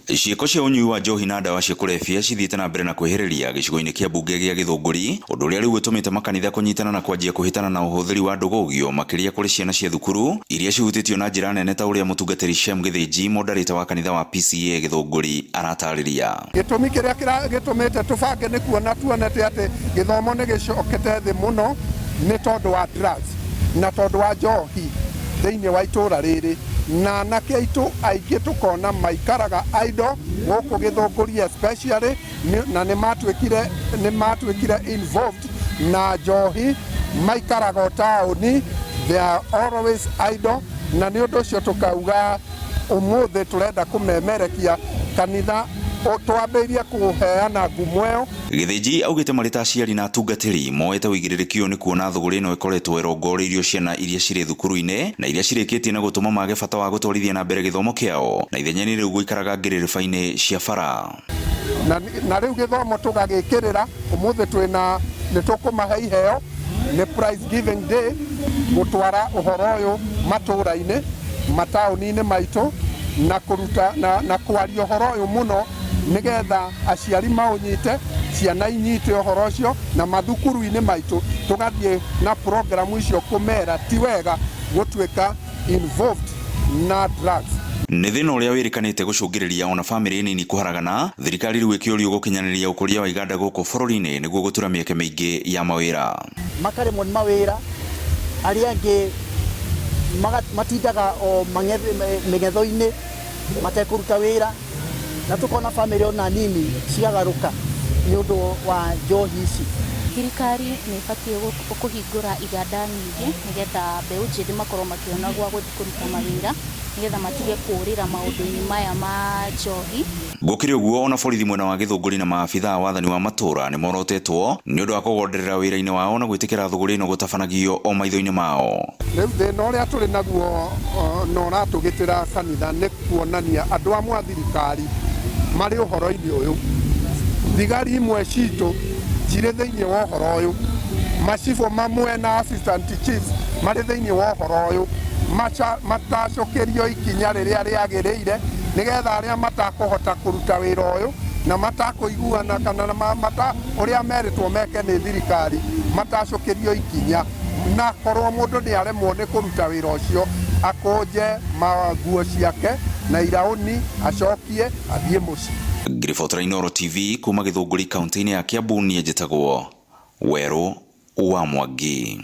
Ciĩko cia ũnyui wa njohi na ndawa cia kũrebia cithiĩte na mbere na kwĩhĩrĩria gĩcigo-inĩ kĩa mbunge gĩa Gĩthũngũri, ũndũ ũrĩa rĩu ũtũmĩte makanitha kũnyitana na kwanjia kũhĩtana na ũhũthĩri wa ndũgũgio makĩria kũrĩ ciana cia thukuru iria cihutĩtio na njĩra nene ta ũrĩa mũtungatĩri Shem Gĩthĩnji, mondarĩta wa kanitha wa PCEA Gĩthũngũri, aratarĩria. Gĩtũmi kĩrĩa gĩtũmĩte tũbange nĩ kuona tuonete atĩ gĩthomo nĩ gĩcokete thĩ mũno nĩ tondũ wa drugs na tondũ wa njohi thĩinĩ wa itũra rĩrĩ, na anake aitũ aingĩ tũkona maikaraga idle gũkũ Gĩthũngũri especially, na nĩ matuĩkire involved na njohi, maikaraga o taũni, they are always idle. Na nĩ ũndũ ũcio tũkauga ũmũthĩ tũrenda kũmemerekia kanitha twambĩrĩrie kũheana ngumo ĩyo. Gĩthĩnji augĩte marĩ ta aciari na atungatĩri moete ũigĩrĩrĩki ũyũ nĩ kuona thũgũrĩ ĩno ĩkoretwo ĩrongoreirio ciana iria cirĩ thukuru-inĩ na iria cirĩkĩtie na gũtũma mage bata wa gũtwarithia na mbere gĩthomo kĩao na ithenya-inĩ rĩu gũikaraga ngĩrĩrĩba-inĩ cia bara. Na rĩu gĩthomo tũgagĩkĩrĩra ũmũthĩ twĩna nĩ tũkũmahe iheo, nĩ prize giving day, gũtwara ũhoro ũyũ matũra-inĩ, mataũni-inĩ maitũ, na kũruta na kwaria ũhoro ũyũ mũno nĩgetha aciari maũnyite, ciana inyite ũhoro ũcio, na mathukuru-inĩ maitũ tũgathiĩ na programu icio kũmera ti wega gũtuĩka involved na drugs. Nĩ thĩna ũrĩa wĩrĩkanĩte gũcũngĩrĩria ona bamĩrĩ nini kũharagana. Thirikari rĩu ĩkĩũrio gũkinyanĩria ũkũria wa iganda gũkũ bũrũri-inĩ nĩguo gũtura mĩeke mĩingĩ ya mawĩra. Makaremwo nĩ mawĩra, arĩa angĩ matindaga o mĩng'etho-inĩ matekũruta wĩra, na tũkona bamĩrĩ ona nini ciagarũka nĩ ũndũ wa njohi ici. Thirikari nĩ ĩbatiĩ kũhingũra iganda nyingĩ nĩgetha mbeũ njĩthĩ makorwo makĩona gwa gũthiĩ kũruta mawĩra, nĩgetha matige kũũrĩra maũndũ-inĩ maya ma njohi. Gũkĩrĩ ũguo, ona borithi mwena wa Gĩthũngũri na maabitha a wathani wa matũra nĩ morotetwo nĩ ũndũ wa kũgonderera wĩra-inĩ wao na gwĩtĩkĩra thũgũrĩ ĩno gũtabanagio o maitho-inĩ mao. Rĩu thĩna ũrĩa tũrĩ naguo na ũratũgĩtĩra kanitha nĩ kuonania andũ amwe a thirikari marĩ ũhoro-inĩ ũyũ. Thigari imwe citũ cirĩ thĩinĩ wa ũhoro ũyũ, macibũ mamwe na assistant chiefs marĩ thĩinĩ wa ũhoro ũyũ, matacũkĩrio ikinya rĩrĩa rĩagĩrĩire nĩgetha arĩa matakũhota kũruta wĩra ũyũ na matakũiguana kana mata ũrĩa merĩtwo meke nĩ thirikari matacũkĩrio ikinya, na korwo mũndũ nĩ aremwo nĩ kũruta wĩra ũcio, akũnje nguo ciake na iraũni, acokie athiĩ mũciĩ. Ngĩribotera Inooro TV kuma Gĩthũngũri, kaunti-inĩ ya Kiambu, niĩ njĩtagwo Werũ wa Mwangi.